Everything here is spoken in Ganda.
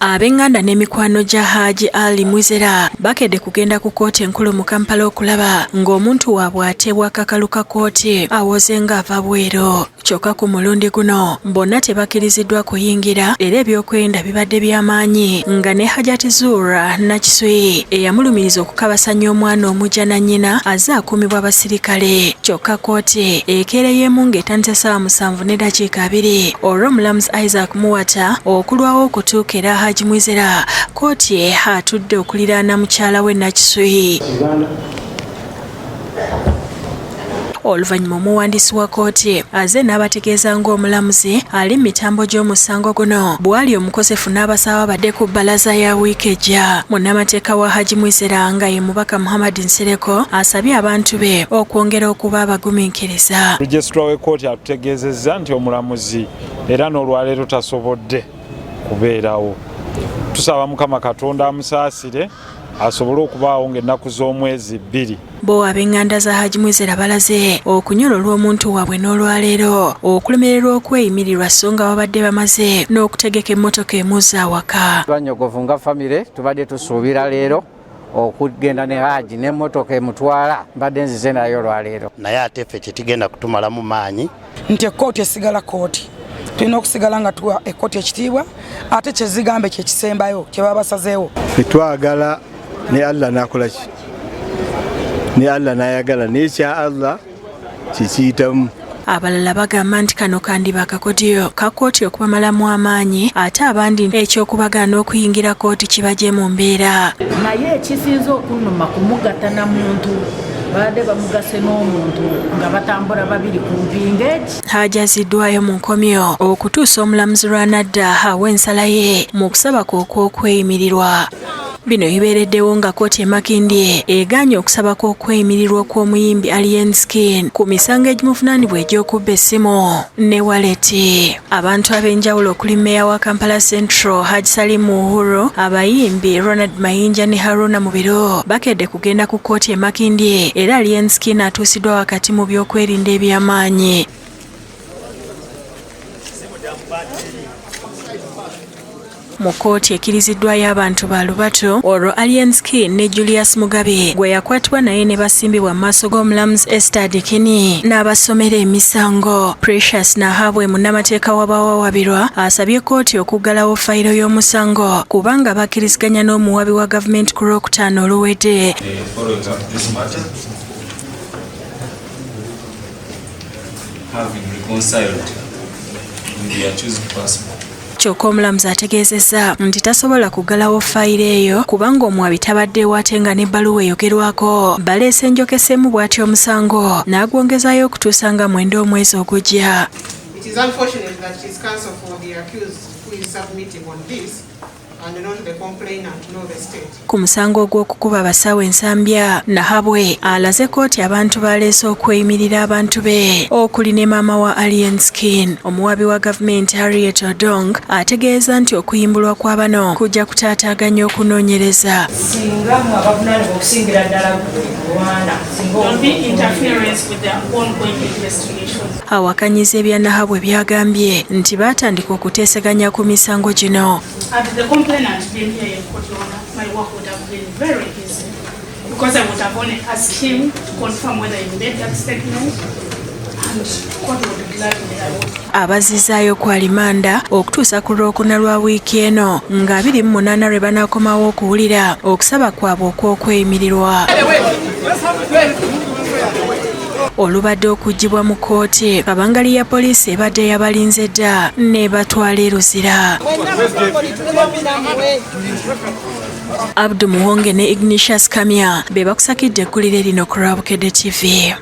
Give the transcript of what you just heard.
Ab'enganda n'emikwano gya Haji Ali Mwizera bakedde kugenda ku kkooti enkulu mu Kampala okulaba ng'omuntu waabwe ateebwa akakalu ka kkooti awoze ng'ava bweru. Kyokka ku mulundi guno bonna tebakkiriziddwa kuyingira era ebyokwerinda bibadde by'amaanyi nga ne Hajati Zuura Nakiswi eyamulumiriza okukabasanya omwana omujja na nnyina azze akuumibwa abasirikale. Kyokka kkooti ekeereyeemu ng'etandise ssaawa 7:20 olw'omulamuzi Isaac Muwata okulwawo okutuuka era Haji Mwizera kkooti atudde okuliraana mukyala we Nakiswi. Oluvannyuma omuwandiisi wa kkooti azze n'abategeeza ng'omulamuzi ali mu mitambo gy'omusango guno bw'ali omukosefu n'abasaba badde ku bbalaza ya wiiki ejja. Munnamateeka wa Haji Mwizera nga ye mubaka Muhammad Nsereko asabye abantu be okwongera okuba abagumiikiriza. Registrar w'ekkooti atutegeezezza nti omulamuzi era n'olwaleero tasobodde kubeerawo. Tusaba Mukama Katonda amusaasire asobole okubaawo ng'ennaku z'omwezi 2. Bo ab'enganda za Haji Mwizera balaze okunyololwa omuntu waabwe n'olwaleero okulemererwa okweyimirirwa so nga babadde bamaze n'okutegeka emmotoka emuzza awaka. Banyogovu nga famire tubadde tusuubira leero okugenda ne Haji n'emmotoka emutwala mbadde nzize nayo olwaleero. Naye ate ffe tetigenda kutumalamu maanyi. Nti ekkooti esigala kkooti, tulina okusigala nga tuwa ekkooti ekitiibwa ate kyezigambe kyekisembayo kye baba basazeewo. Ffe twagala ne Allah n'akola ki? Ne Allah n'ayagala naye kya Allah kikiyitamu. Abalala bagamba nti kano kandiba akakodyo ka kkooti okubamalamu amaanyi ate abandi eky'okubagaana okuyingira kkooti kibagye mu mbeera. Naye ekisinze okunnuma kumugatta na muntu, babadde bamugase n'omuntu nga batambula babiri ku mpinga egi. Hajaziddwayo mu nkomyo okutuusa omulamuzi lw'anadda awa ensala ye mu kusaba kwe okw'okweyimirirwa. Bino bibeereddewo nga kkooti e Makindye egaanye okusaba kw'okweyimirirwa okw'omuyimbi Alien Skin ku misango egimuvunaanibwa egy'okubba essimu ne waleti. Abantu ab'enjawulo okuli mmeeya wa Kampala Central Haji Salim Uhuru, abayimbi Ronald Mayinja ne Haruna Mubiru bakedde kugenda ku kkooti e Makindye era Alien Skin atuusiddwa wakati mu by'okwerinda eby'amaanyi. Mu kkooti ekkiriziddwayo abantu ba lubatu olwo Alien Skin ne Julius Mugabe gwe yakwatibwa naye ne basimbibwa mu maaso g'omulamuzi Esther Dikini n'abasomera emisango. Precious Nahabwe munnamateeka w'abawawaabirwa asabye kkooti okuggalawo fayiro y'omusango kubanga bakkiriziganya n'omuwabi wa gavumenti ku Lwokutaano oluwedde. Kyokka omulamuzi ategeezezza nti tasobola kuggalawo fayiro eyo kubanga omuwabi tabaddewo ate nga n'ebbaluwa eyogerwako baleese enjokesemu bw'atyo omusango n'agwongezaayo okutuusa nga 9 omwezi ogujja. It is unfortunate that it is counsel for the accused who is submitting on this and not the complainant nor the state. Ku musango ogw'okukuba abasawo ensambya, Nahabwe alaze kkooti abantu baleese okweyimirira abantu be okuli ne maama wa Alien Skin. Omuwabi wa gavumenti Harriet Odong ategeeza nti okuyimbulwa kwa bano kujja kutaataaganya okunoonyereza. Singa mwe abavunaanibwa okusingira ddala Rwanda, There'll be interference with their ongoing investigation. Awakanyiza ebya Nahabwe byagambye nti baatandika okuteeseganya ku misango gino. Had the complainant been here in court, Your Honor, my work would have been very easy because I would have only asked him to confirm whether he made that statement and court would gladly I would. Abazzizaayo ku alimanda okutuusa ku Lwokuna lwa wiiki eno nga 28 lwe banaakomawo okuwulira okusaba kwabwe okw'okweyimirirwa. Olubadde okuggyibwa mu kkooti, kabangali ya poliisi ebadde yabalinze dda n'ebatwala e Luzira. Abdu Muwonge ne Ignatius Kamya be bakusakidde eggulire lino ku Lwabukedde TV.